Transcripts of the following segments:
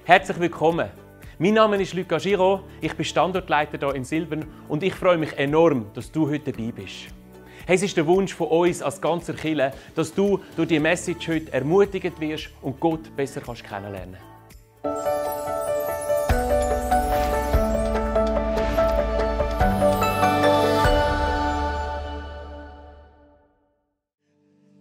Herzlich willkommen. Mein Name ist Luca Giraud, ich bin Standortleiter hier in Silbern und ich freue mich enorm, dass du heute dabei bist. Hey, es ist der Wunsch von uns als ganzer Kirche, dass du durch diese Message heute ermutigt wirst und Gott besser kennenlernen kannst.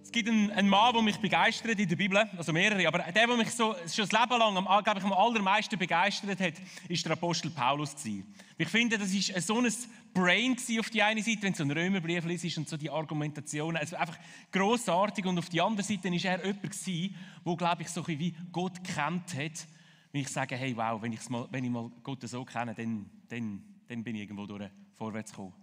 Es gibt einen Mann, der mich begeistert in der Bibel, also mehrere, aber der mich so schon das Leben lang am allermeisten begeistert hat, ist der Apostel Paulus gewesen. Ich finde, das ist so ein Brain auf die eine Seite, wenn du so einen Römerbrief liest und so die Argumentationen, also einfach grossartig. Und auf die andere Seite war er jemand gewesen, der, glaube ich, so ein wie Gott gekannt hat. Wenn ich sage, hey, wow, wenn ich mal Gott so kenne, dann bin ich irgendwo durch vorwärts gekommen.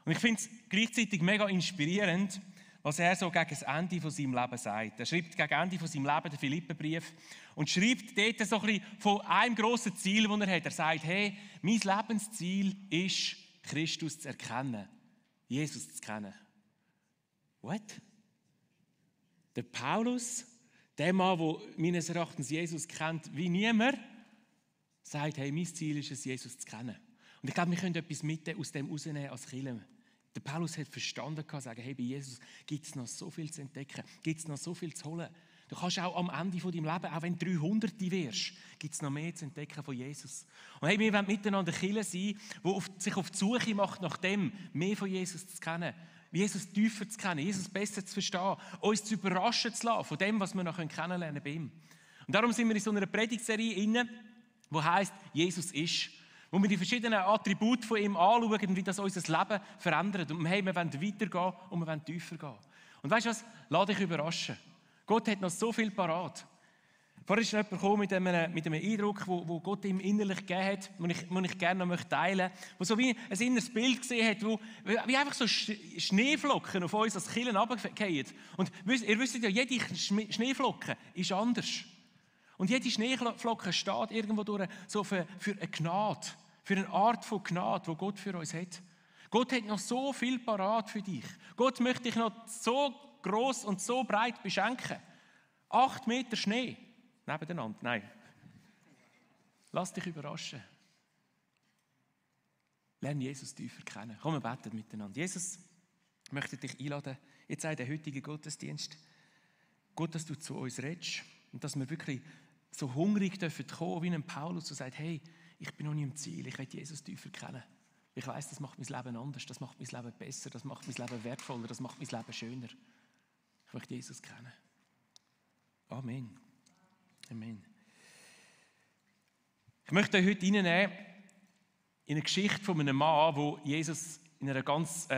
Und ich finde es gleichzeitig mega inspirierend, was er so gegen das Ende von seinem Leben sagt. Er schreibt gegen das Ende von seinem Leben den Philipperbrief und schreibt dort so ein bisschen von einem grossen Ziel, das er hat. Er sagt, hey, mein Lebensziel ist, Christus zu erkennen, Jesus zu kennen. What? Der Paulus, der Mann, der meines Erachtens Jesus kennt wie niemand, sagt, hey, mein Ziel ist es, Jesus zu kennen. Und ich glaube, wir können etwas mit aus dem rausnehmen als Kirche. Der Paulus hat verstanden, sagen, hey, bei Jesus gibt es noch so viel zu entdecken, gibt es noch so viel zu holen. Du kannst auch am Ende von deinem Leben, auch wenn du 300 wirst, gibt es noch mehr zu entdecken von Jesus. Und hey, wir wollen miteinander Kirche sein, die sich auf die Suche macht, nach dem mehr von Jesus zu kennen, Jesus tiefer zu kennen, Jesus besser zu verstehen, uns zu überraschen zu lassen von dem, was wir noch kennenlernen bei ihm. Und darum sind wir in so einer Predigtserie inne, die heisst, Jesus ist. Wo wir die verschiedenen Attribute von ihm anschauen und wie das unser Leben verändert. Und hey, wir wollen weitergehen und wir wollen tiefer gehen. Und weißt du was? Lass dich überraschen. Gott hat noch so viel parat. Vorher ist jemand gekommen mit einem Eindruck, wo Gott ihm innerlich gegeben hat, den ich gerne noch teilen möchte. Wo so wie ein inneres Bild gesehen hat, wie einfach so Schneeflocken auf uns als Kirchen runterfallen. Und ihr wisst ja, jede Schneeflocke ist anders. Und jede Schneeflocke steht irgendwo durch so für eine Gnade, für eine Art von Gnade, die Gott für uns hat. Gott hat noch so viel parat für dich. Gott möchte dich noch so gross und so breit beschenken. 8 Meter Schnee nebeneinander. Nein. Lass dich überraschen. Lerne Jesus tiefer kennen. Komm, wir beten miteinander. Jesus, ich möchte dich einladen, jetzt auch in den heutigen Gottesdienst. Gott, dass du zu uns redest und dass wir wirklich so hungrig dürfen kommen, wie ein Paulus, der sagt, hey, ich bin noch nicht im Ziel, ich will Jesus tiefer kennen. Ich weiss, das macht mein Leben anders, das macht mein Leben besser, das macht mein Leben wertvoller, das macht mein Leben schöner. Ich möchte Jesus kennen. Amen. Amen. Ich möchte euch heute reinnehmen in eine Geschichte von einem Mann, der Jesus in einer ganz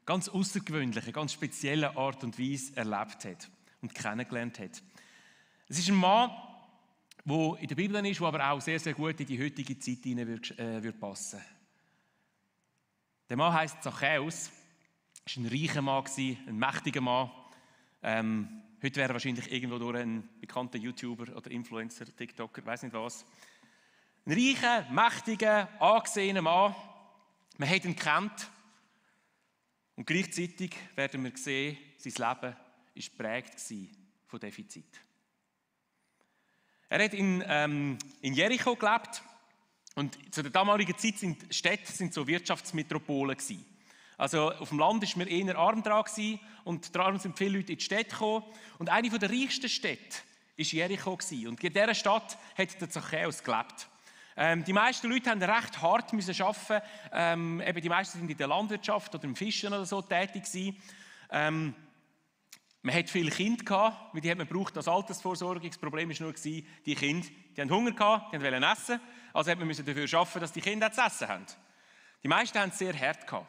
außergewöhnlichen, ganz speziellen Art und Weise erlebt hat und kennengelernt hat. Es ist ein Mann, der in der Bibel ist, der aber auch sehr, sehr gut in die heutige Zeit hinein würde passen. Der Mann heisst Zachäus, war ein reicher Mann, ein mächtiger Mann. Heute wäre er wahrscheinlich irgendwo durch einen bekannten YouTuber oder Influencer, TikToker, ich weiss nicht was. Ein reicher, mächtiger, angesehener Mann. Man hat ihn gekannt. Und gleichzeitig werden wir sehen, sein Leben war geprägt von Defizit. Er hat in Jericho gelebt und zu der damaligen Zeit sind Städte so Wirtschaftsmetropolen gewesen. Also auf dem Land war man eher arm dran und darum sind viele Leute in die Städte gekommen. Und eine der reichsten Städte war Jericho gewesen. Und in dieser Stadt hat der Zachäus gelebt. Die meisten Leute mussten recht hart arbeiten. Eben die meisten sind in der Landwirtschaft oder im Fischen oder so tätig gewesen. Man hatte viele Kinder gehabt, weil die hat man gebraucht als Altersvorsorge. Das Problem war nur, die Kinder, die hatten Hunger gehabt, die wollten essen. Also hat man dafür arbeiten, dass die Kinder zu essen haben. Die meisten haben es sehr hart gehabt.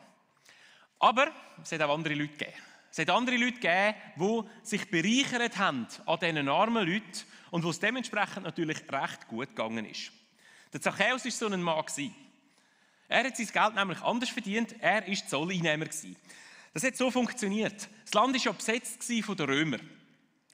Aber es hat auch andere Leute gegeben. Es hat andere Leute gegeben, die sich bereichert haben an diesen armen Leuten und wo es dementsprechend natürlich recht gut gegangen ist. Der Zachäus war so ein Mann. Er hat sein Geld nämlich anders verdient. Er war Zolleinnehmer. Das hat so funktioniert. Das Land war ja besetzt von den Römern.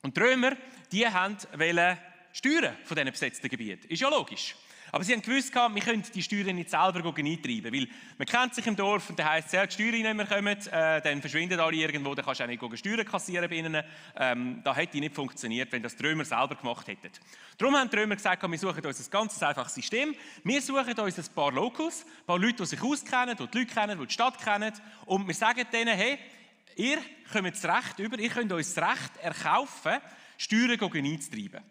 Und die Römer, die wollten Steuern von diesen besetzten Gebieten. Ist ja logisch. Aber sie haben gewusst, wir können die Steuern nicht selber eintreiben, weil man kennt sich im Dorf und dann heisst es, die Steuereinnehmer kommen, dann verschwinden alle irgendwo, dann kannst du auch nicht Steuern kassieren bei ihnen. Das hätte nicht funktioniert, wenn das die Römer selber gemacht hätten. Darum haben die Römer gesagt, wir suchen uns ein ganz einfaches System. Wir suchen uns ein paar Locals, ein paar Leute, die sich auskennen, die Leute kennen, die die Stadt kennen. Und wir sagen denen, hey, ihr kommt das Recht über, ihr könnt uns das Recht erkaufen, Steuern einzutreiben.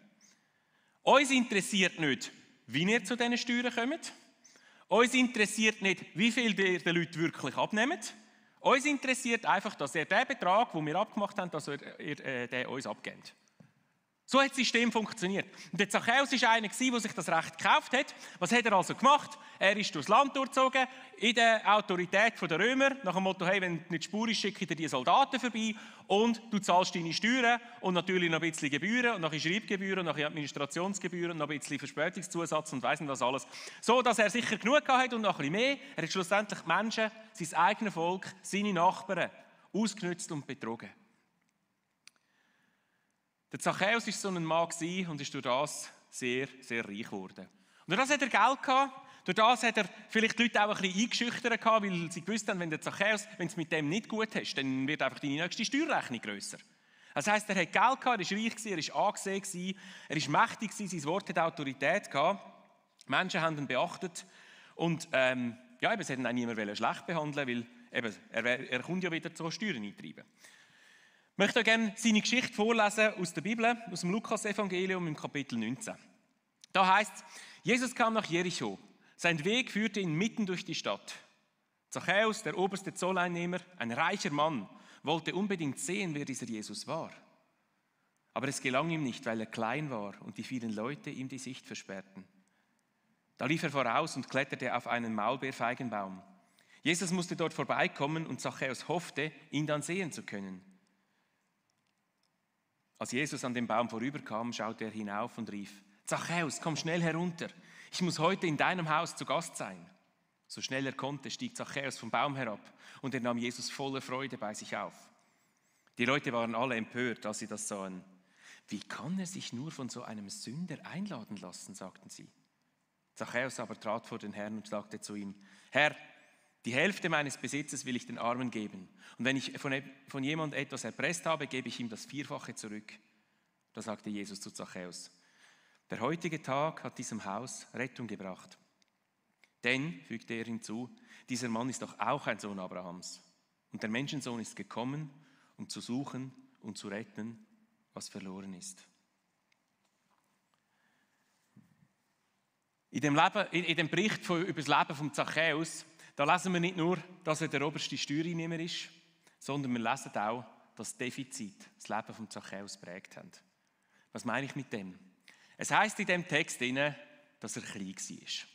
Uns interessiert nicht, wie ihr zu diesen Steuern kommt. Uns interessiert nicht, wie viel ihr den Leuten wirklich abnehmt. Uns interessiert einfach, dass ihr den Betrag, den wir abgemacht haben, dass ihr den uns abgebt. So hat das System funktioniert. Und der Zachäus war einer, der sich das Recht gekauft hat. Was hat er also gemacht? Er ist durchs Land durchgezogen, in der Autorität der Römer, nach dem Motto, hey, wenn du nicht Spur ist, schicke ich dir die Soldaten vorbei und du zahlst deine Steuern und natürlich noch ein bisschen Gebühren und nachher Schreibgebühren und nachher Administrationsgebühren und noch ein bisschen Verspätungszusatz und weiss nicht was alles. So, dass er sicher genug hatte und noch ein bisschen mehr. Er hat schlussendlich die Menschen, sein eigenes Volk, seine Nachbarn ausgenutzt und betrogen. Der Zachäus war so ein Mann und ist durch das sehr, sehr reich geworden. Und durch das hat er Geld gehabt, durch das hat er vielleicht die Leute auch ein bisschen eingeschüchtert gehabt, weil sie gewusst haben, wenn der Zachäus, wenn es mit dem nicht gut hast, dann wird einfach deine nächste Steuerrechnung grösser. Das heisst, er hat Geld gehabt, er war reich, er war angesehen, er war mächtig, sein Wort hat Autorität gehabt. Menschen haben ihn beachtet und es hat ihn auch niemand schlecht behandeln, weil eben, er kommt ja wieder zu Steuern eintreiben. Ich möchte euch gerne seine Geschichte vorlesen aus der Bibel, aus dem Lukas-Evangelium im Kapitel 19. Da heißt es, Jesus kam nach Jericho. Sein Weg führte ihn mitten durch die Stadt. Zachäus, der oberste Zolleinnehmer, ein reicher Mann, wollte unbedingt sehen, wer dieser Jesus war. Aber es gelang ihm nicht, weil er klein war und die vielen Leute ihm die Sicht versperrten. Da lief er voraus und kletterte auf einen Maulbeerfeigenbaum. Jesus musste dort vorbeikommen und Zachäus hoffte, ihn dann sehen zu können. Als Jesus an dem Baum vorüberkam, schaute er hinauf und rief, Zachäus, komm schnell herunter, ich muss heute in deinem Haus zu Gast sein. So schnell er konnte, stieg Zachäus vom Baum herab und er nahm Jesus voller Freude bei sich auf. Die Leute waren alle empört, als sie das sahen. Wie kann er sich nur von so einem Sünder einladen lassen, sagten sie. Zachäus aber trat vor den Herrn und sagte zu ihm, Herr, die Hälfte meines Besitzes will ich den Armen geben. Und wenn ich von jemandem etwas erpresst habe, gebe ich ihm das Vierfache zurück. Da sagte Jesus zu Zachäus, der heutige Tag hat diesem Haus Rettung gebracht. Denn, fügte er hinzu, dieser Mann ist doch auch ein Sohn Abrahams. Und der Menschensohn ist gekommen, um zu suchen und zu retten, was verloren ist. In dem Bericht über das Leben von Zachäus, da lesen wir nicht nur, dass er der oberste Steuereinnehmer ist, sondern wir lesen auch, dass Defizit das Leben von Zachäus prägt haben. Was meine ich mit dem? Es heisst in dem Text, dass er klein war.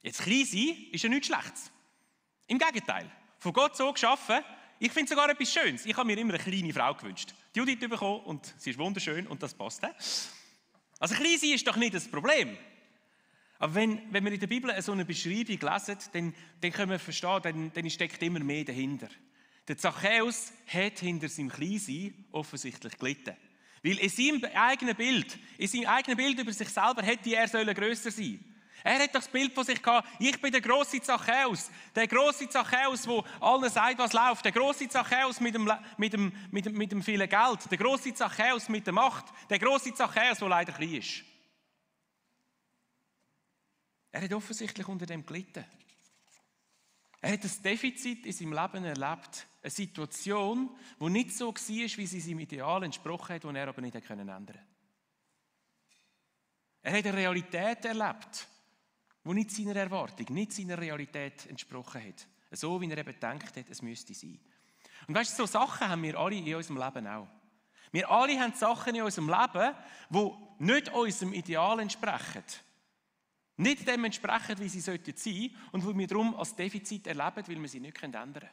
Jetzt klein sein ist ja nichts Schlechtes. Im Gegenteil, von Gott so geschaffen, ich finde sogar etwas Schönes. Ich habe mir immer eine kleine Frau gewünscht. Die Judith bekommen und sie ist wunderschön und das passt. Also klein sein ist doch nicht das Problem. Aber wenn wir in der Bibel so eine Beschreibung lesen, dann können wir verstehen, dann steckt immer mehr dahinter. Der Zachäus hat hinter seinem Kleinsein offensichtlich gelitten. Weil in seinem eigenen Bild über sich selber hätte er grösser sein sollen. Er hat das Bild von sich gehabt, ich bin der grosse Zachäus, der allen sagt, was läuft, der grosse Zachäus mit dem vielen Geld, der grosse Zachäus mit der Macht, der grosse Zachäus, der leider klein ist. Er hat offensichtlich unter dem gelitten. Er hat ein Defizit in seinem Leben erlebt. Eine Situation, die nicht so war, wie sie seinem Ideal entsprochen hat, die er aber nicht ändern konnte. Er hat eine Realität erlebt, die nicht seiner Erwartung, nicht seiner Realität entsprochen hat. So, wie er eben gedacht hat, es müsste sein. Und weißt du, so Sachen haben wir alle in unserem Leben auch. Wir alle haben Sachen in unserem Leben, die nicht unserem Ideal entsprechen. Nicht dem entsprechen, wie sie sein sollten und die wir darum als Defizit erleben, weil wir sie nicht ändern können.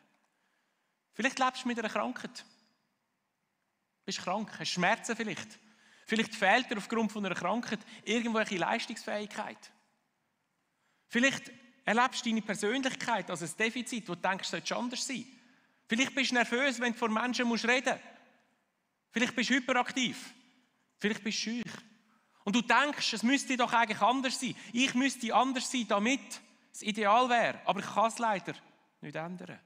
Vielleicht lebst du mit einer Krankheit. Du bist krank, hast Schmerzen vielleicht. Vielleicht fehlt dir aufgrund von einer Krankheit irgendwelche Leistungsfähigkeit. Vielleicht erlebst du deine Persönlichkeit als ein Defizit, wo du denkst, es sollte anders sein. Vielleicht bist du nervös, wenn du vor Menschen reden musst. Vielleicht bist du hyperaktiv. Vielleicht bist du schüch. Und du denkst, es müsste doch eigentlich anders sein. Ich müsste anders sein, damit es ideal wäre. Aber ich kann es leider nicht ändern.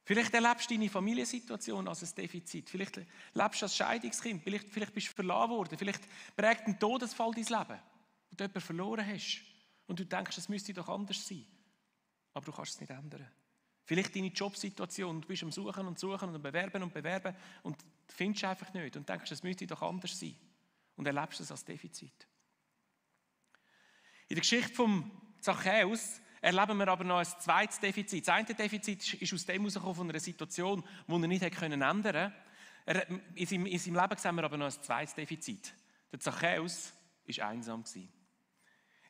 Vielleicht erlebst du deine Familiensituation als ein Defizit. Vielleicht lebst du als Scheidungskind. Vielleicht bist du verlassen worden. Vielleicht prägt ein Todesfall dein Leben. Und du jemanden verloren hast. Und du denkst, es müsste doch anders sein. Aber du kannst es nicht ändern. Vielleicht deine Jobsituation. Du bist am Suchen und bewerben und findest einfach nicht. Und denkst, es müsste doch anders sein. Und erlebst es als Defizit. In der Geschichte von Zachäus erleben wir aber noch ein zweites Defizit. Das eine Defizit ist aus dem herausgekommen von einer Situation, die er nicht ändern konnte. In seinem Leben sehen wir aber noch ein zweites Defizit. Der Zachäus war einsam.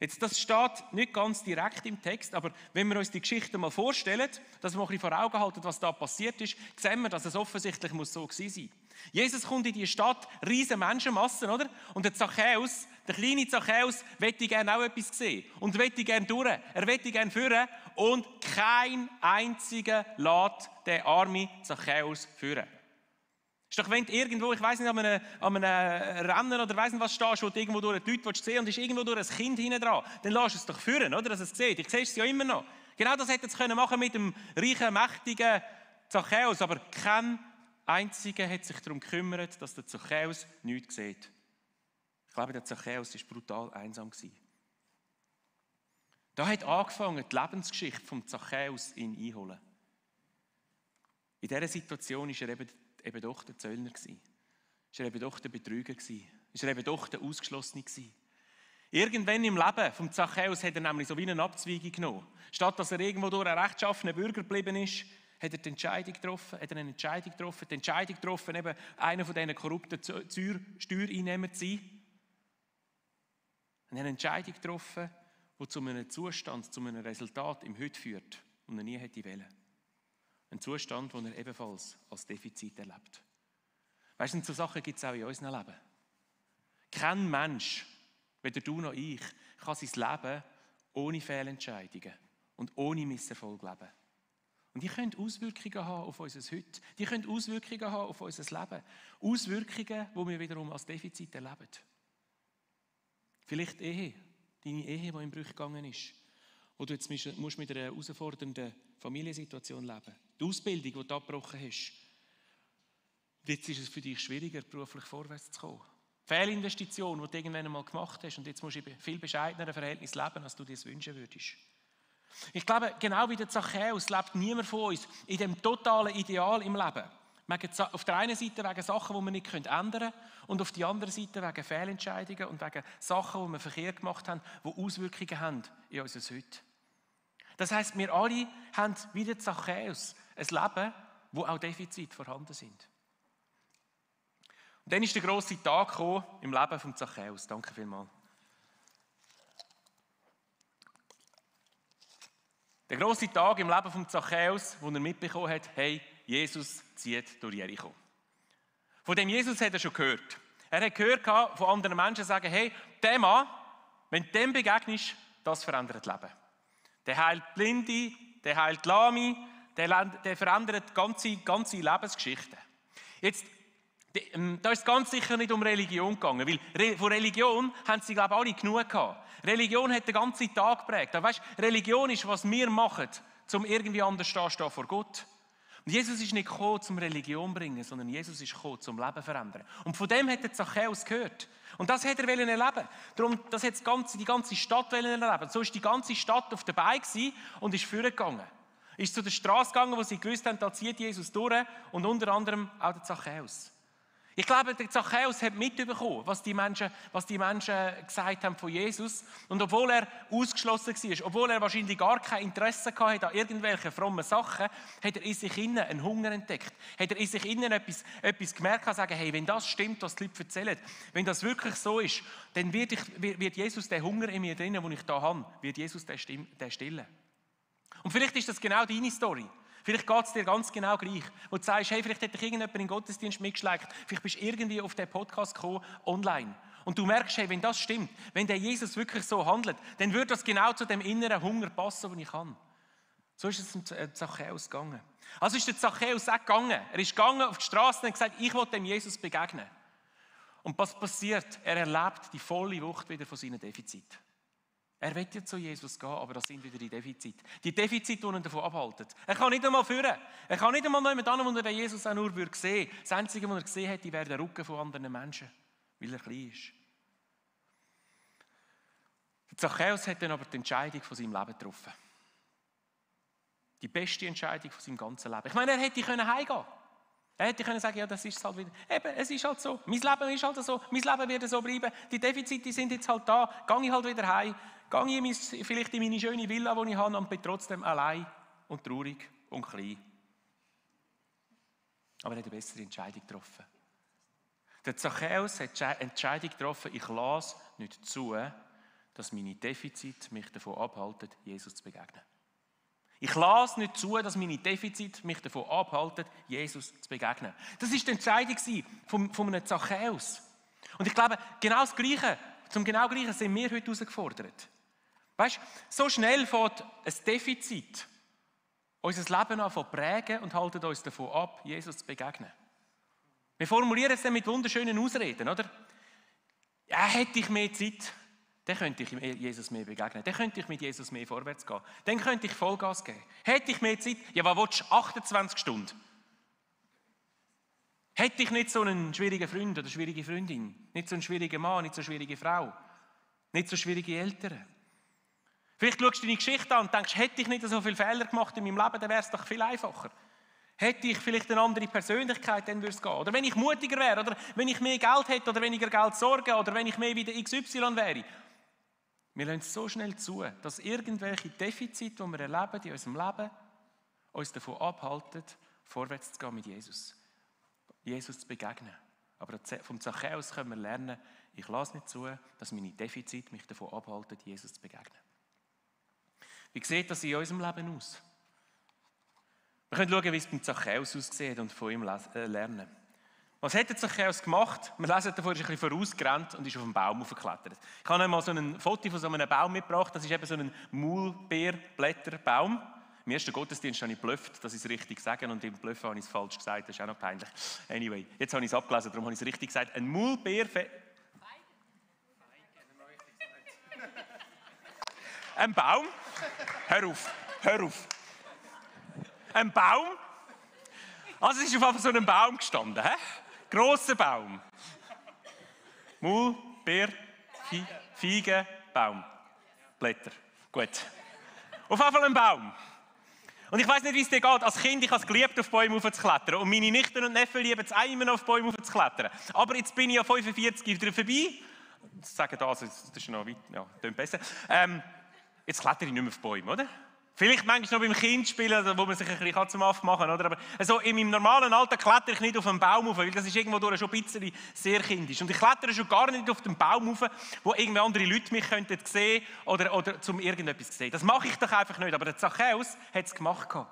Jetzt, das steht nicht ganz direkt im Text, aber wenn wir uns die Geschichte mal vorstellen, dass wir ein bisschen vor Augen halten, was da passiert ist, sehen wir, dass es offensichtlich so gewesen sein. Jesus kommt in die Stadt, riesige Menschenmassen, oder? Und der Zachäus, der kleine Zachäus, möchte gerne auch etwas sehen und möchte gerne durch. Er möchte gerne führen und kein einziger lässt den armen Zachäus führen. Ist doch, wenn du irgendwo, ich weiss nicht, an einem Rennen oder weiss nicht was stehst, wo du irgendwo durch die Leute sehen und ist irgendwo durch ein Kind hinten dran, dann lass es doch führen, oder? Dass es sieht. Ich sehe es ja immer noch. Genau das hätte es machen mit dem reichen, mächtigen Zachäus, aber kein einziger hat sich darum gekümmert, dass der Zachäus nichts sieht. Ich glaube, der Zachäus war brutal einsam. Da hat angefangen, die Lebensgeschichte vom Zachäus ihn einholen. In dieser Situation war er eben doch der Zöllner. Ist er eben doch der Betrüger. Ist er eben doch der Ausgeschlossene. Irgendwann im Leben vom Zachäus hat er nämlich so wie eine Abzweigung genommen. Statt dass er irgendwo durch einen rechtschaffenen Bürger geblieben ist, hat er die Entscheidung getroffen, eben einer von diesen korrupten Steuereinnehmern zu sein. Eine Entscheidung getroffen, die zu einem Zustand, zu einem Resultat im Heute führt, den er nie hätte wollen. Ein Zustand, den er ebenfalls als Defizit erlebt. Weißt du, so Sachen gibt es auch in unserem Leben. Kein Mensch, weder du noch ich, kann sein Leben ohne Fehlentscheidungen und ohne Misserfolg leben. Und die können Auswirkungen haben auf unser Heute. Die können Auswirkungen haben auf unser Leben. Auswirkungen, die wir wiederum als Defizit erleben. Vielleicht Ehe, deine Ehe, die in Brüche gegangen ist. Wo du jetzt musst mit einer herausfordernden Familiensituation leben musst. Die Ausbildung, die du abgebrochen hast. Und jetzt ist es für dich schwieriger, beruflich vorwärts zu kommen. Die Fehlinvestition, die du irgendwann einmal gemacht hast und jetzt musst du in viel bescheideneren Verhältnis leben, als du dir das wünschen würdest. Ich glaube, genau wie der Zachäus lebt niemand von uns in dem totalen Ideal im Leben. Auf der einen Seite wegen Sachen, die wir nicht ändern können und auf der anderen Seite wegen Fehlentscheidungen und wegen Sachen, die wir verkehrt gemacht haben, die Auswirkungen haben in unser Heute. Das heisst, wir alle haben wie der Zachäus ein Leben, wo auch Defizite vorhanden sind. Und dann ist der grosse Tag gekommen im Leben von Zachäus. Danke vielmals. Der grosse Tag im Leben von Zachäus, wo er mitbekommen hat, hey, Jesus zieht durch Jericho. Von dem Jesus hat er schon gehört. Er hat gehört von anderen Menschen sagen, hey, der Mann, wenn du dem begegnest, das verändert das Leben. Der heilt Blinde, der heilt Lahme, der verändert ganze Lebensgeschichten. Jetzt, da ist es ganz sicher nicht um Religion gegangen, weil von Religion haben sie, glaube ich, alle genug gehabt. Religion hat den ganzen Tag geprägt. Weißt, Religion ist, was wir machen, um irgendwie anders dazustehen vor Gott. Und Jesus ist nicht gekommen, um Religion zu bringen, sondern Jesus ist gekommen, um Leben zu verändern. Und von dem hat der Zachäus gehört. Und das hat er erleben. Darum, das hat die ganze Stadt erleben. So ist die ganze Stadt auf der Beine und ist vorgegangen. Ist zu der Straße gegangen, wo sie gewusst haben, da zieht Jesus durch und unter anderem auch der Zachäus. Ich glaube, der Zachäus hat mitbekommen, was die Menschen gesagt haben von Jesus. Und obwohl er ausgeschlossen war, obwohl er wahrscheinlich gar kein Interesse hatte an irgendwelchen frommen Sachen, hat er in sich innen einen Hunger entdeckt. Hat er in sich innen etwas gemerkt und sagen, hey, wenn das stimmt, was die Leute erzählen, wenn das wirklich so ist, dann wird Jesus den Hunger in mir drinnen, den ich da habe, wird Jesus den stillen. Und vielleicht ist das genau deine Story. Vielleicht geht es dir ganz genau gleich, wo du sagst, hey, vielleicht hätte dich irgendjemand in den Gottesdienst mitgeschleckt, vielleicht bist du irgendwie auf den Podcast gekommen, online. Und du merkst, hey, wenn das stimmt, wenn der Jesus wirklich so handelt, dann würde das genau zu dem inneren Hunger passen, den ich habe. So ist es dem Zachäus gegangen. Also ist der Zachäus auch gegangen. Er ist gegangen auf die Straße und hat gesagt, ich will dem Jesus begegnen. Und was passiert? Er erlebt die volle Wucht wieder von seinen Defiziten. Er will ja zu Jesus gehen, aber das sind wieder die Defizite. Die Defizite, die ihn davon abhalten. Er kann nicht einmal führen. Er kann nicht einmal noch jemand anderen, wo er Jesus auch nur sehen würde. Das Einzige, was er gesehen hat, wäre der Rücken von anderen Menschen, weil er klein ist. Zachäus hat dann aber die Entscheidung von seinem Leben getroffen. Die beste Entscheidung von seinem ganzen Leben. Ich meine, er hätte heimgehen können. Er hätte können sagen, ja, das ist es halt wieder. Eben, es ist halt so. Mein Leben ist halt so. Mein Leben wird so bleiben. Die Defizite sind jetzt halt da. Gehe ich halt wieder heim. Gehe ich vielleicht in meine schöne Villa, die ich habe, und bin trotzdem allein und traurig und klein. Aber er hat eine bessere Entscheidung getroffen. Der Zachäus hat die Entscheidung getroffen, ich lasse nicht zu, dass meine Defizite mich davon abhalten, Jesus zu begegnen. Ich lasse nicht zu, dass meine Defizite mich davon abhalten, Jesus zu begegnen. Das war die Entscheidung von einem Zachäus. Und ich glaube, zum genau Gleichen sind wir heute herausgefordert. Weißt du, so schnell fängt ein Defizit unser Leben an zu prägen und halten uns davon ab, Jesus zu begegnen. Wir formulieren es dann mit wunderschönen Ausreden, oder? Ja, hätte ich mehr Zeit, dann könnte ich Jesus mehr begegnen. Dann könnte ich mit Jesus mehr vorwärts gehen. Dann könnte ich Vollgas geben. Hätte ich mehr Zeit, ja, was willst du? 28 Stunden. Hätte ich nicht so einen schwierigen Freund oder schwierige Freundin, nicht so einen schwierigen Mann, nicht so eine schwierige Frau, nicht so schwierige Eltern. Vielleicht schaust du deine Geschichte an und denkst, hätte ich nicht so viele Fehler gemacht in meinem Leben, dann wäre es doch viel einfacher. Hätte ich vielleicht eine andere Persönlichkeit, dann würde es gehen. Oder wenn ich mutiger wäre, oder wenn ich mehr Geld hätte, oder weniger Geld sorgen, oder wenn ich mehr wie der XY wäre. Wir lassen es so schnell zu, dass irgendwelche Defizite, die wir erleben in unserem Leben, uns davon abhalten, vorwärts zu gehen mit Jesus. Jesus zu begegnen. Aber vom Zachäus können wir lernen, ich lasse nicht zu, dass meine Defizite mich davon abhalten, Jesus zu begegnen. Wie sieht das in unserem Leben aus? Wir können schauen, wie es beim Zachäus aussieht und von ihm lernen. Was hat der Zachäus gemacht? Wir lesen davor, er ist ein bisschen vorausgerannt und ist auf einen Baum hochgeklettert. Ich habe einmal so ein Foto von so einem Baum mitgebracht. Das ist eben so ein Maulbeerblätterbaum. Im ersten Gottesdienst habe ich geblufft, dass ich es richtig sage, und im Bluffen habe ich es falsch gesagt. Das ist auch noch peinlich. Anyway, jetzt habe ich es abgelesen, darum habe ich es richtig gesagt. Ein Ein Baum. Hör auf. Ein Baum. Also es ist auf einfach so einem Baum gestanden. Grosser Baum. Maulbeer, Feige, Baum. Blätter. Gut. Auf jeden Fall ein Baum. Und ich weiss nicht, wie es dir geht. Als Kind, ich habe es geliebt, auf Bäume hochzuklettern. Und meine Nichten und Neffen lieben es auch immer noch, auf Bäume hochzuklettern. Aber jetzt bin ich ja 45 wieder vorbei. Sagen das ist noch weit, ja, klingt besser. Jetzt klettere ich nicht mehr auf Bäume, oder? Vielleicht manchmal noch beim Kind spielen, wo man sich ein bisschen zum Aff machen kann, oder? Aber also in meinem normalen Alter klettere ich nicht auf einen Baum rauf, weil das ist irgendwo durch schon ein bisschen sehr kindisch. Und ich klettere schon gar nicht auf den Baum rauf, wo irgendwie andere Leute mich könnten sehen oder zum irgendetwas sehen. Das mache ich doch einfach nicht. Aber der Zachäus hat es gemacht. Und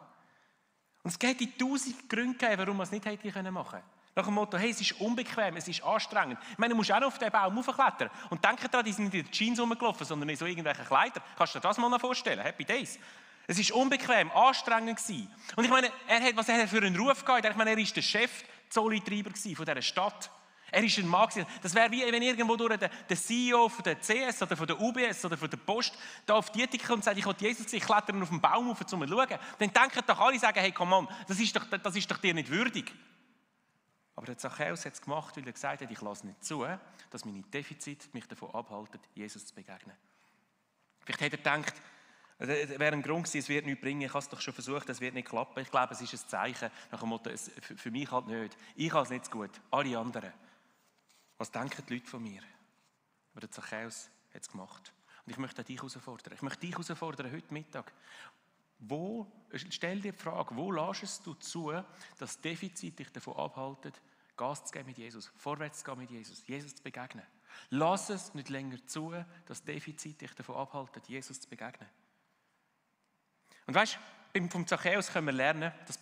es hätte 1000 Gründe gegeben, warum man es nicht hätte machen können. Nach dem Motto, hey, es ist unbequem, es ist anstrengend. Ich meine, du musst auch noch auf den Baum raufklettern. Und denke daran, die sind nicht in den Jeans rumgelaufen, sondern in so irgendwelchen Kleidern. Kannst du dir das mal noch vorstellen? Happy Days. Es war unbequem, anstrengend gewesen. Und ich meine, was hat er für einen Ruf gehabt? Ich meine, er war der Chef-Zollitreiber von dieser Stadt. Er war ein Mann. Das wäre wie wenn irgendwo durch der CEO von der CS oder von der UBS oder von der Post da auf die Ethik kommt und sagt, ich will Jesus sehen, ich klettere auf den Baum rauf, um zu schauen. Dann denken doch alle, sagen, hey, come on, das ist doch dir nicht würdig. Aber der Zachäus hat es gemacht, weil er gesagt hat, ich lasse nicht zu, dass meine Defizite mich davon abhalten, Jesus zu begegnen. Vielleicht hat er gedacht, es wäre ein Grund gewesen, es wird nichts bringen, ich habe es doch schon versucht, es wird nicht klappen. Ich glaube, es ist ein Zeichen nach dem Motto, für mich halt nicht. Ich habe es nicht so gut, alle anderen. Was denken die Leute von mir? Aber der Zachäus hat es gemacht. Und ich möchte dich herausfordern. Ich möchte dich herausfordern heute Mittag. Stell dir die Frage, wo lässt du zu, dass Defizit dich davon abhalten, Gas zu geben mit Jesus, vorwärts zu gehen mit Jesus, Jesus zu begegnen. Lass es nicht länger zu, dass Defizit dich davon abhalten, Jesus zu begegnen. Und weißt du, vom Zachäus können wir lernen, das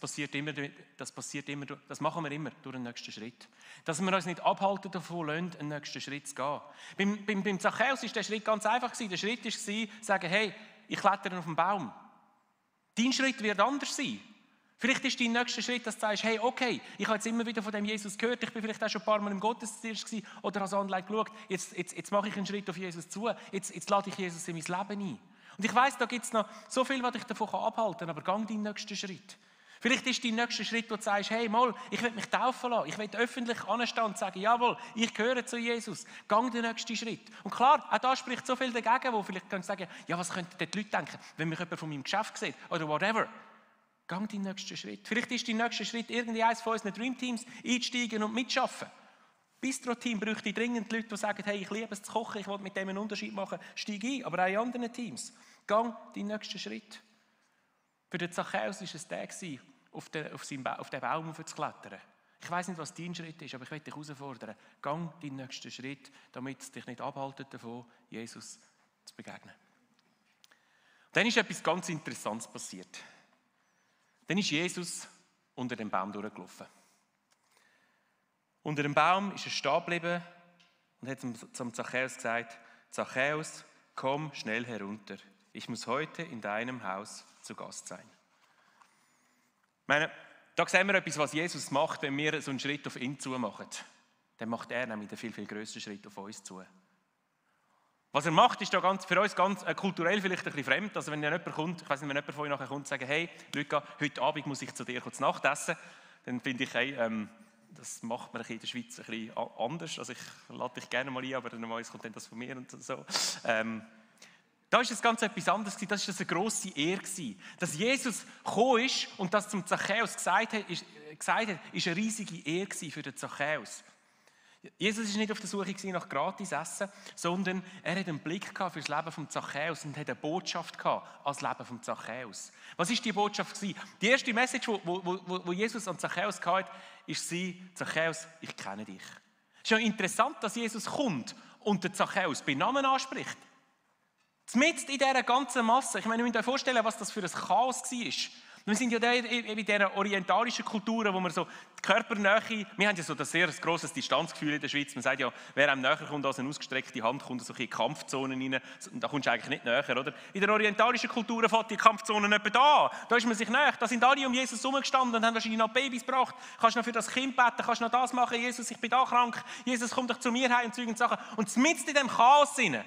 machen wir immer durch den nächsten Schritt. Dass wir uns nicht abhalten davon lassen, einen nächsten Schritt zu gehen. Beim Zachäus war der Schritt ganz einfach. Der Schritt war, sagen, hey, ich klettere auf den Baum. Dein Schritt wird anders sein. Vielleicht ist dein nächster Schritt, dass du sagst, hey, okay, ich habe jetzt immer wieder von dem Jesus gehört, ich bin vielleicht auch schon ein paar Mal im Gottesdienst gewesen oder habe es online geschaut, jetzt mache ich einen Schritt auf Jesus zu, jetzt lade ich Jesus in mein Leben ein. Und ich weiss, da gibt es noch so viel, was dich davon abhalten kann, aber gang deinen nächsten Schritt. Vielleicht ist dein nächster Schritt, wo du sagst, hey, mal, ich will mich taufen lassen, ich will öffentlich anstehen und sagen, jawohl, ich gehöre zu Jesus, gang den nächsten Schritt. Und klar, auch da spricht so viel dagegen, wo vielleicht können sagen, ja, was könnten die Leute denken, wenn mich jemand von meinem Geschäft sieht oder whatever. Gang deinen nächsten Schritt. Vielleicht ist dein nächster Schritt, irgendeines von unseren Dreamteams einsteigen und mitschaffen. Bistro-Team bräuchte dringend Leute, die sagen, hey, ich liebe es zu kochen, ich will mit dem einen Unterschied machen, steig ein. Aber auch in anderen Teams. Gang deinen nächsten Schritt. Für den Zachäus war es der, auf den Baum zu klettern. Ich weiss nicht, was dein Schritt ist, aber ich möchte dich herausfordern. Gang deinen nächsten Schritt, damit es dich nicht abhaltet davon, Jesus zu begegnen. Dann ist etwas ganz Interessantes passiert. Dann ist Jesus unter dem Baum durchgelaufen. Unter dem Baum ist er stehen geblieben und hat zum Zachäus gesagt, Zachäus, komm schnell herunter. Ich muss heute in deinem Haus zu Gast sein. Ich meine, da sehen wir etwas, was Jesus macht, wenn wir so einen Schritt auf ihn zu machen. Dann macht er nämlich einen viel, viel grösseren Schritt auf uns zu. Was er macht, ist da für uns ganz kulturell vielleicht ein bisschen fremd. Also wenn jemand kommt, ich weiss nicht, wenn jemand von euch nachher kommt und sagt, hey, Luca, heute Abend muss ich zu dir kurz Nacht essen, dann finde ich, hey, das macht man in der Schweiz ein bisschen anders. Also ich lade dich gerne mal ein, aber dann kommt dann das von mir und so. Da ist das ganz etwas anderes gewesen. Das war eine grosse Ehre gewesen. Dass Jesus gekommen ist und das zum Zachäus gesagt hat, ist eine riesige Ehre gewesen für den Zachäus. Jesus war nicht auf der Suche nach Gratis-Essen, sondern er hat einen Blick für das Leben von Zachäus und hat eine Botschaft als Leben von Zachäus. Was war die Botschaft? Die erste Message, die Jesus an Zachäus hatte, war, Zachäus, ich kenne dich. Es ist ja interessant, dass Jesus kommt und den Zachäus bei Namen anspricht. Mitten in dieser ganzen Masse. Ich meine, ihr müsst euch vorstellen, was das für ein Chaos war. Wir sind ja in dieser orientalischen Kultur, wo wir so die Körpernähe, wir haben ja so ein sehr grosses Distanzgefühl in der Schweiz. Man sagt ja, wer einem näher kommt als eine ausgestreckte Hand, kommt so in Kampfzonen rein. Da kommst du eigentlich nicht näher, oder? In der orientalischen Kultur fängt die Kampfzone etwa da. Da ist man sich näher. Da sind alle um Jesus herumgestanden und haben wahrscheinlich noch Babys gebracht. Kannst du noch für das Kind beten, kannst du noch das machen. Jesus, ich bin da krank. Jesus, komm doch zu mir heim und Zeug und Sachen. Und mitten in diesem Chaos hinein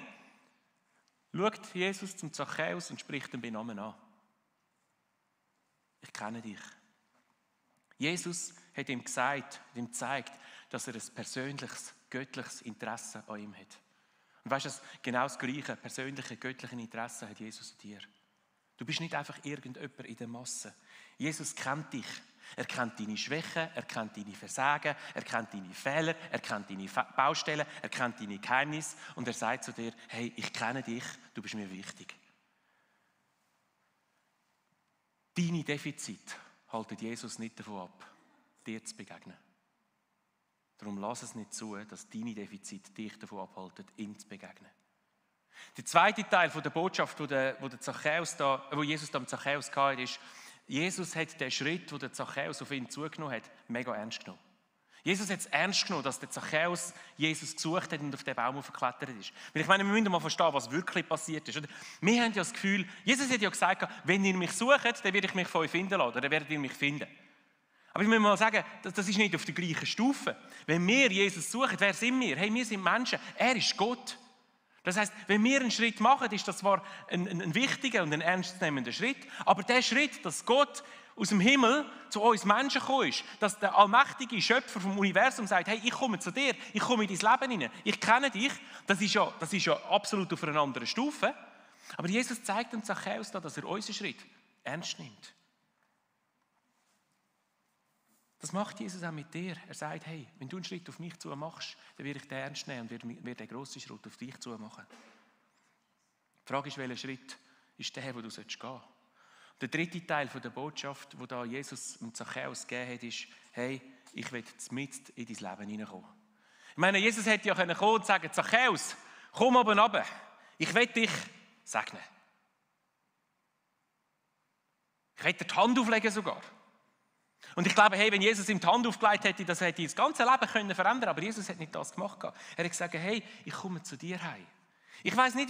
schaut Jesus zum Zachäus und spricht ihn bei Namen an. Ich kenne dich. Jesus hat ihm gesagt, hat ihm gezeigt, dass er ein persönliches, göttliches Interesse an ihm hat. Und weißt du, genau das gleiche, persönliche, göttliche Interesse hat Jesus an dir. Du bist nicht einfach irgendjemand in der Masse. Jesus kennt dich. Er kennt deine Schwächen, er kennt deine Versagen, er kennt deine Fehler, er kennt deine Baustellen, er kennt deine Geheimnisse und er sagt zu dir, hey, ich kenne dich, du bist mir wichtig. Deine Defizite halten Jesus nicht davon ab, dir zu begegnen. Darum lass es nicht zu, dass deine Defizite dich davon abhalten, ihm zu begegnen. Der zweite Teil der Botschaft, wo Jesus am Zachäus hatte, ist, Jesus hat den Schritt, den der Zachäus auf ihn zugenommen hat, mega ernst genommen. Jesus hat es ernst genommen, dass der Zachäus Jesus gesucht hat und auf den Baum geklettert ist. Weil ich meine, wir müssen mal verstehen, was wirklich passiert ist. Wir haben ja das Gefühl, Jesus hat ja gesagt, wenn ihr mich sucht, dann werde ich mich von euch finden lassen, oder dann werdet ihr mich finden. Aber ich muss mal sagen, das ist nicht auf der gleichen Stufe. Wenn wir Jesus suchen, wer sind wir? Hey, wir sind Menschen, er ist Gott. Das heisst, wenn wir einen Schritt machen, ist das zwar ein wichtiger und ein ernstzunehmender Schritt, aber der Schritt, dass Gott aus dem Himmel zu uns Menschen gekommen ist, dass der allmächtige Schöpfer vom Universum sagt, hey, ich komme zu dir, ich komme in dein Leben hinein, ich kenne dich, das ist ja absolut auf einer anderen Stufe. Aber Jesus zeigt dem Zachäus da, dass er unseren Schritt ernst nimmt. Das macht Jesus auch mit dir. Er sagt, hey, wenn du einen Schritt auf mich zu machst, dann werde ich den ernst nehmen und werde den grossen Schritt auf dich zu machen. Die Frage ist, welcher Schritt ist der, wo du gehen sollst. Der dritte Teil der Botschaft, die da Jesus dem Zachäus gegeben hat, ist, hey, ich will mitten in dein Leben hineinkommen. Ich meine, Jesus hätte ja kommen und sagen, Zachäus, komm oben runter, ich will dich segnen. Ich will dir die Hand auflegen sogar. Und ich glaube, hey, wenn Jesus ihm die Hand aufgelegt hätte, das hätte das ganze Leben können verändern. Aber Jesus hat nicht das gemacht. Er hat gesagt, hey, ich komme zu dir heim. Ich weiss nicht,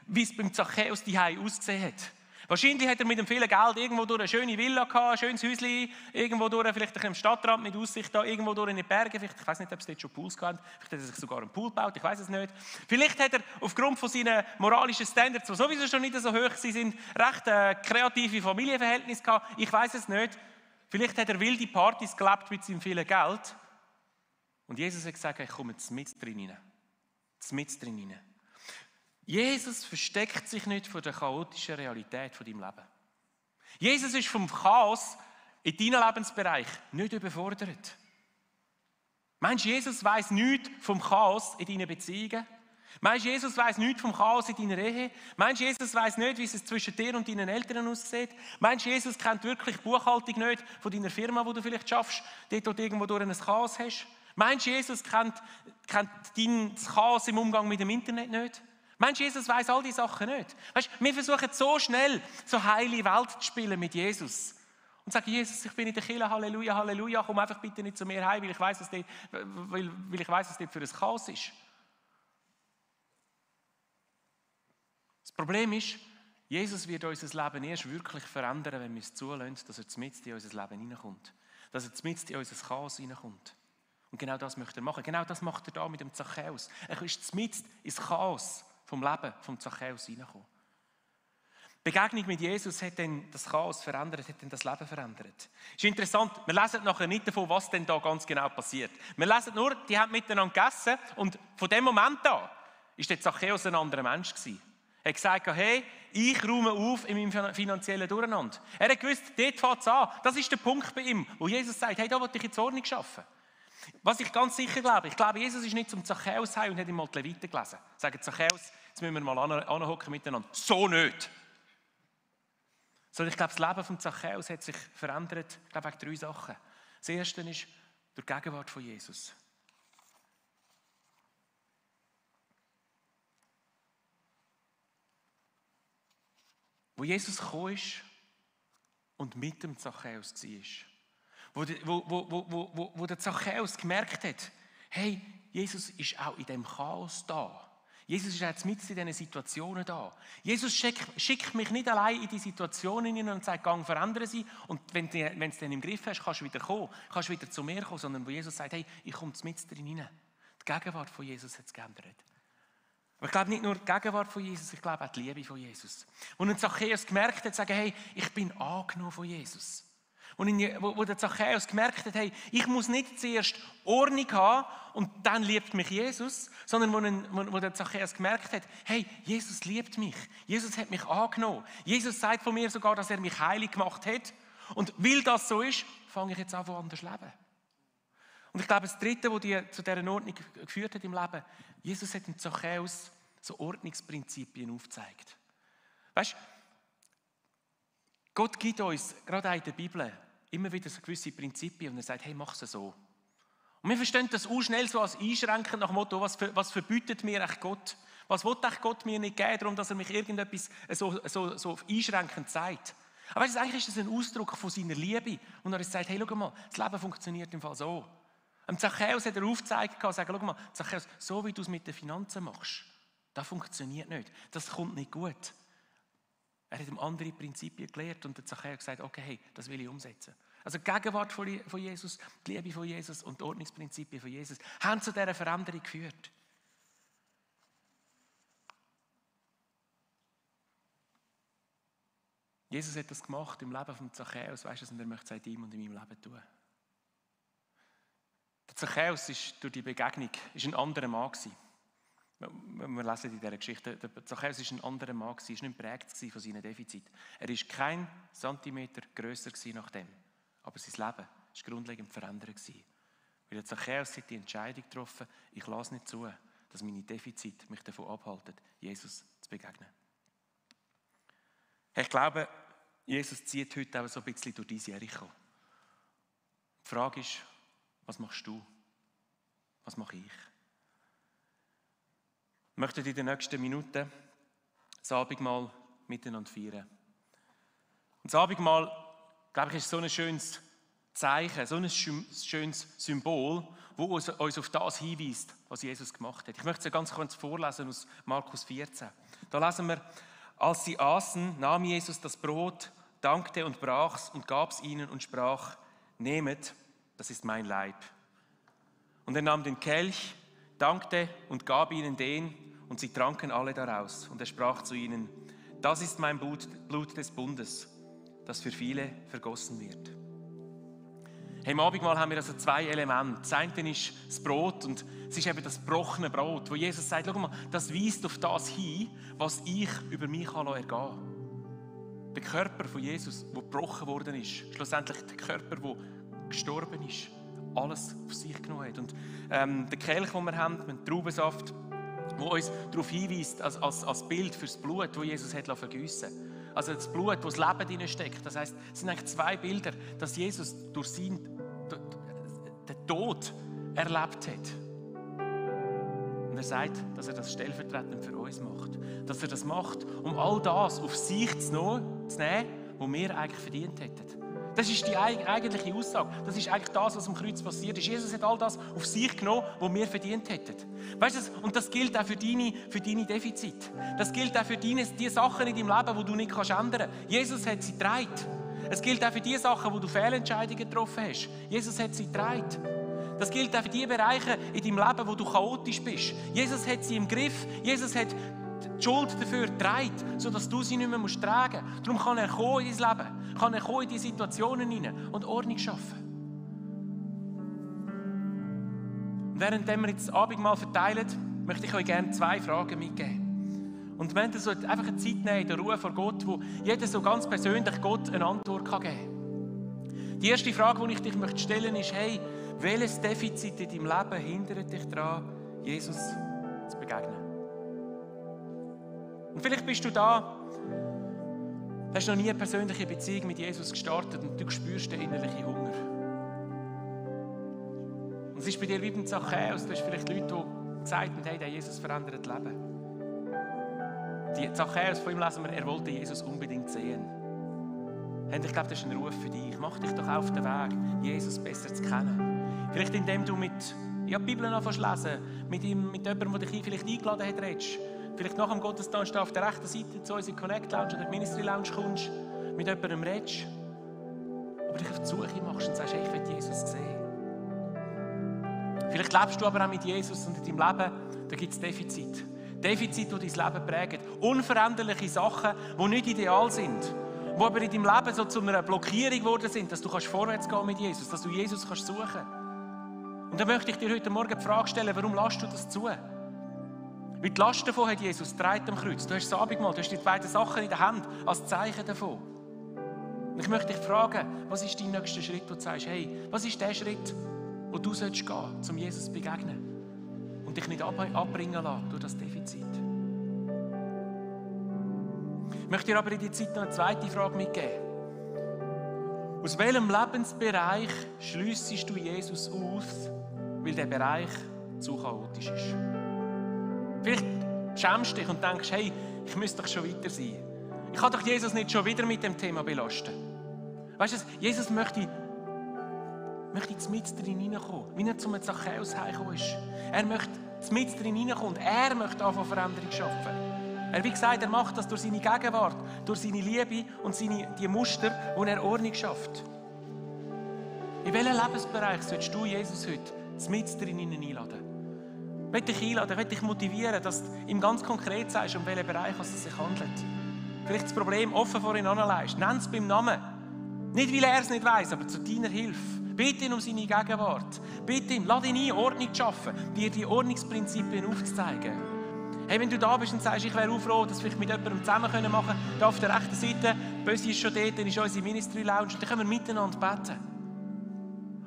wie es beim Zachäus die Heim ausgesehen hat. Wahrscheinlich hat er mit dem vielen Geld irgendwo durch eine schöne Villa gehabt, ein schönes Häuschen, irgendwo durch, vielleicht ein bisschen im Stadtrand mit Aussicht da, irgendwo durch in die Berge. Vielleicht, ich weiß nicht, ob es dort schon Pools gab. Vielleicht hat er sich sogar einen Pool gebaut, ich weiß es nicht. Vielleicht hat er aufgrund von seinen moralischen Standards, die sowieso schon nicht so hoch sind, recht kreative Familienverhältnisse gehabt. Ich weiß es nicht. Vielleicht hat er wilde Partys gelebt mit seinem vielen Geld. Und Jesus hat gesagt, ich komme mit drin rein. Mit drin rein. Jesus versteckt sich nicht vor der chaotischen Realität von deinem Leben. Jesus ist vom Chaos in deinem Lebensbereich nicht überfordert. Meinst du, Jesus weiss nichts vom Chaos in deinen Beziehungen? Meinst du, Jesus weiss nichts vom Chaos in deiner Ehe? Meinst du, Jesus weiss nicht, wie es zwischen dir und deinen Eltern aussieht? Meinst du, Jesus kennt wirklich die Buchhaltung nicht von deiner Firma, wo du vielleicht schaffst, dort wo du irgendwo durch ein Chaos hast? Meinst du, Jesus kennt dein Chaos im Umgang mit dem Internet nicht? Meinst du, Jesus weiss all diese Sachen nicht? Weißt, wir versuchen so schnell, so heile Welt zu spielen mit Jesus. Und sagen, Jesus, ich bin in der Kirche, Halleluja, Halleluja, komm einfach bitte nicht zu mir heim, weil ich weiss, was dort für ein Chaos ist. Das Problem ist, Jesus wird unser Leben erst wirklich verändern, wenn wir es zulassen, dass er mitten in unser Leben hineinkommt. Dass er mitten in unser Chaos hineinkommt. Und genau das möchte er machen. Genau das macht er da mit dem Zachäus. Er ist mitten ins Chaos vom Leben vom Zachäus hineingekommen. Die Begegnung mit Jesus hat dann das Chaos verändert, hat dann das Leben verändert. Es ist interessant, wir lesen nachher nicht davon, was denn da ganz genau passiert. Wir lesen nur, die haben miteinander gegessen und von dem Moment an war der Zachäus ein anderer Mensch gewesen. Er hat gesagt, hey, ich räume auf in meinem finanziellen Durcheinander. Er hat gewusst, dort fängt es an. Das ist der Punkt bei ihm, wo Jesus sagt, hey, da will ich jetzt Ordnung schaffen. Was ich ganz sicher glaube, Jesus ist nicht zum Zachäus heim und hat ihm mal die Leviten gelesen. Sagen, Zachäus, jetzt müssen wir mal anhocken miteinander. So nicht. Sondern ich glaube, das Leben von Zachäus hat sich verändert, ich glaube, wegen 3 Sachen. Das erste ist durch die Gegenwart von Jesus. Wo Jesus gekommen ist und mit dem Zachäus war. Wo der Zachäus gemerkt hat, hey, Jesus ist auch in dem Chaos da. Jesus ist jetzt mit in diesen Situationen da. Jesus schickt mich nicht allein in die Situationen hinein und sagt, gang verändern sie. Und wenn du es dann im Griff hast, kannst du wieder kommen, kannst du wieder zu mir kommen. Sondern wo Jesus sagt, hey, ich komme mit drin rein. Die Gegenwart von Jesus hat es geändert. Aber ich glaube nicht nur die Gegenwart von Jesus, ich glaube auch die Liebe von Jesus. Und ein Zachäus gemerkt hat, sagen, hey, ich bin angenommen von Jesus. Und wo der Zachäus gemerkt hat, hey, ich muss nicht zuerst Ordnung haben und dann liebt mich Jesus, sondern wo der Zachäus gemerkt hat, hey, Jesus liebt mich, Jesus hat mich angenommen. Jesus sagt von mir sogar, dass er mich heilig gemacht hat. Und weil das so ist, fange ich jetzt an, woanders zu leben. Und ich glaube, das Dritte, was zu dieser Ordnung geführt hat im Leben, Jesus hat dem Zachäus so Ordnungsprinzipien aufgezeigt. Weißt du, Gott gibt uns, gerade auch in der Bibel, immer wieder so gewisse Prinzipien und er sagt, hey, mach es so. Und wir verstehen das auch schnell so als einschränkend nach dem Motto, was verbietet mir echt Gott? Was will echt Gott mir nicht geben, darum, dass er mich irgendetwas so einschränkend sagt? Aber weißt du, eigentlich ist das ein Ausdruck von seiner Liebe. Und er sagt, hey, schau mal, das Leben funktioniert im Fall so. Am Zachäus hat er aufgezeigt und gesagt, schau mal, Zachäus, so wie du es mit den Finanzen machst, das funktioniert nicht. Das kommt nicht gut. Er hat ihm andere Prinzipien gelehrt und der Zachäus hat gesagt, okay, hey, das will ich umsetzen. Also die Gegenwart von Jesus, die Liebe von Jesus und die Ordnungsprinzipien von Jesus haben zu dieser Veränderung geführt. Jesus hat das gemacht im Leben von Zachäus, weißt du, und er möchte es in ihm und in meinem Leben tun. Der Zachäus ist durch die Begegnung ein anderer Mann gewesen. Wir lesen in dieser Geschichte, der Zachäus war ein anderer Mann, er war nicht geprägt von seinen Defiziten. Er war kein Zentimeter grösser nach dem. Aber sein Leben war grundlegend verändert. Weil der Zachäus hat die Entscheidung getroffen, ich lasse nicht zu, dass meine Defizite mich davon abhalten, Jesus zu begegnen. Ich glaube, Jesus zieht heute auch so ein bisschen durch dein Jericho. Die Frage ist, was machst du? Was mache ich? Ich möchte in den nächsten Minuten das Abendmahl miteinander feiern. Und das Abendmahl, glaube ich, ist so ein schönes Zeichen, so ein schönes Symbol, das uns auf das hinweist, was Jesus gemacht hat. Ich möchte es ganz kurz vorlesen aus Markus 14. Da lesen wir, Als sie aßen, nahm Jesus das Brot, dankte und brach's und gab's ihnen und sprach: Nehmet, das ist mein Leib. Und er nahm den Kelch, dankte und gab ihnen den, und sie tranken alle daraus. Und er sprach zu ihnen: Das ist mein Blut des Bundes, das für viele vergossen wird. Hey, im Abendmahl haben wir also 2 Elemente. Das eine ist das Brot, und es ist eben das gebrochene Brot, wo Jesus sagt: Schau mal, das weist auf das hin, was ich über mich ergehen kann. Der Körper von Jesus, der gebrochen worden ist, schlussendlich der Körper, der gestorben ist, alles auf sich genommen hat. Und der Kelch, den wir haben, mit Traubensaft, der uns darauf hinweist, als Bild für das Blut, das Jesus hat vergiessen lassen. Also das Blut, das Leben drin steckt. Das heisst, es sind eigentlich 2 Bilder, dass Jesus durch den Tod erlebt hat. Und er sagt, dass er das stellvertretend für uns macht. Dass er das macht, um all das auf sich zu nehmen, was wir eigentlich verdient hätten. Das ist die eigentliche Aussage. Das ist eigentlich das, was am Kreuz passiert ist. Jesus hat all das auf sich genommen, was wir verdient hätten. Weißt du, und das gilt auch für deine Defizite. Das gilt auch für die Sachen in deinem Leben, die du nicht ändern kannst. Jesus hat sie getragen. Es gilt auch für die Sachen, wo du Fehlentscheidungen getroffen hast. Jesus hat sie getragen. Das gilt auch für die Bereiche in deinem Leben, wo du chaotisch bist. Jesus hat sie im Griff. Jesus hat die Schuld dafür getragen, sodass du sie nicht mehr tragen musst. Darum kann er kommen in dein Leben, kann er kommen in die Situationen hinein und Ordnung schaffen. Und während wir jetzt das Abendmahl verteilen, möchte ich euch gerne 2 Fragen mitgeben. Und wenn ihr so einfach eine Zeit nehmen in der Ruhe vor Gott, wo jeder so ganz persönlich Gott eine Antwort geben kann. Die erste Frage, die ich dich stellen möchte, ist: Hey, welches Defizit in deinem Leben hindert dich daran, Jesus zu begegnen? Und vielleicht bist du da, hast noch nie eine persönliche Beziehung mit Jesus gestartet und du spürst den innerlichen Hunger. Und es ist bei dir wie beim Zachäus. Du hast vielleicht Leute, die gesagt haben: Hey, der Jesus verändert das Leben. Die Zachäus, von ihm lesen wir, er wollte Jesus unbedingt sehen. Hey, ich glaube, das ist ein Ruf für dich. Mach dich doch auf den Weg, Jesus besser zu kennen. Vielleicht indem du mit die Bibel anfängst lesen, mit jemandem, der dich vielleicht eingeladen hat, redest. Vielleicht nach dem Gottesdienst auf der rechten Seite zu unserer Connect Lounge oder Ministry Lounge kommst, mit jemandem redest. Aber dich auf die Suche machst und sagst: Hey, ich will Jesus sehen. Vielleicht lebst du aber auch mit Jesus und in deinem Leben, da gibt es Defizite. Defizite, die dein Leben prägen. Unveränderliche Sachen, die nicht ideal sind. Die aber in deinem Leben so zu einer Blockierung geworden sind, dass du vorwärts gehen mit Jesus, dass du Jesus kannst suchen. Und dann möchte ich dir heute Morgen die Frage stellen: Warum lässt du das zu? Weil die Last davon hat Jesus getragen am Kreuz. Du hast das Abendmahl, du hast die 2 Sachen in der Hand als Zeichen davon. Und ich möchte dich fragen: Was ist dein nächster Schritt, wo du sagst: Hey, was ist der Schritt, wo du gehen sollst, um Jesus zu begegnen und dich nicht abbringen lassen durch das Defizit? Ich möchte dir aber in die Zeit noch eine zweite Frage mitgeben. Aus welchem Lebensbereich schliessest du Jesus aus, weil der Bereich zu chaotisch ist? Vielleicht schämst du dich und denkst: Hey, ich müsste doch schon weiter sein. Ich kann doch Jesus nicht schon wieder mit dem Thema belasten. Weißt du, Jesus möchte mit drin hineinkommen, wie er zum Zachäus heimgekommen ist. Er möchte mit drin hineinkommen und er möchte anfangen, Veränderung zu schaffen. Wie gesagt, er macht das durch seine Gegenwart, durch seine Liebe und die Muster, wo er Ordnung schafft. In welchem Lebensbereich sollst du Jesus heute mit drin einladen? Ich will dich einladen, ich will dich motivieren, dass du ihm ganz konkret sagst, um welchen Bereich es sich handelt. Vielleicht das Problem offen vor ihn anlegst. Nenn es beim Namen. Nicht, weil er es nicht weiss, aber zu deiner Hilfe. Bitte ihn um seine Gegenwart. Bitte ihn, lade ihn ein, Ordnung zu schaffen, dir die Ordnungsprinzipien aufzuzeigen. Hey, wenn du da bist und sagst: Ich wäre auch froh, dass wir mit jemandem zusammen machen können, da auf der rechten Seite, Bösi ist schon dort, dann ist unsere Ministry Lounge, und dann können wir miteinander beten.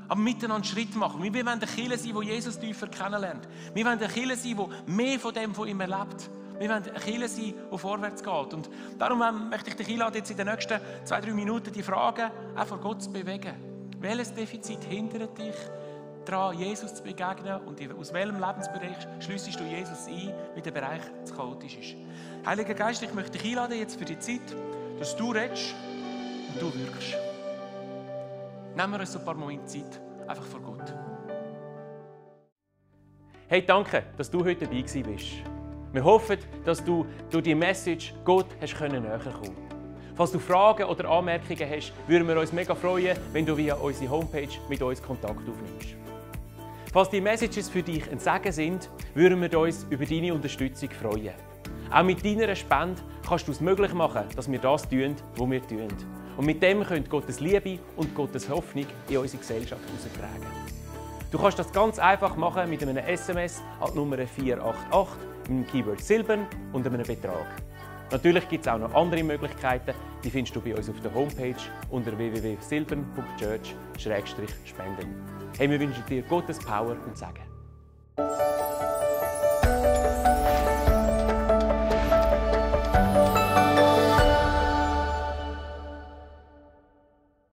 Aber miteinander Schritt machen. Wir wollen eine Kirche sein, die Jesus tiefer kennenlernt. Wir wollen eine Kirche sein, die mehr von ihm erlebt. Wir wollen eine Kirche sein, die vorwärts geht. Und darum möchte ich dich einladen, jetzt in den nächsten 2-3 Minuten die Fragen auch vor Gott zu bewegen. Welches Defizit hindert dich daran, Jesus zu begegnen, und aus welchem Lebensbereich schliessest du Jesus ein, weil der Bereich zu chaotisch ist? Heiliger Geist, ich möchte dich einladen jetzt für die Zeit, dass du redest und du wirkst. Nehmen wir uns ein paar Momente Zeit, einfach vor Gott. Hey, danke, dass du heute dabei bist. Wir hoffen, dass du durch die Message Gott näher kommen konntest. Falls du Fragen oder Anmerkungen hast, würden wir uns mega freuen, wenn du via unsere Homepage mit uns Kontakt aufnimmst. Falls die Messages für dich ein Segen sind, würden wir uns über deine Unterstützung freuen. Auch mit deiner Spende kannst du es möglich machen, dass wir das tun, was wir tun. Und mit dem könnt Gottes Liebe und Gottes Hoffnung in unsere Gesellschaft heraustragen. Du kannst das ganz einfach machen mit einem SMS an die Nummer 488 mit dem Keyword Silbern und einem Betrag. Natürlich gibt es auch noch andere Möglichkeiten, die findest du bei uns auf der Homepage unter www.silbern.church/spenden. Hey, wir wünschen dir Gottes Power und Segen.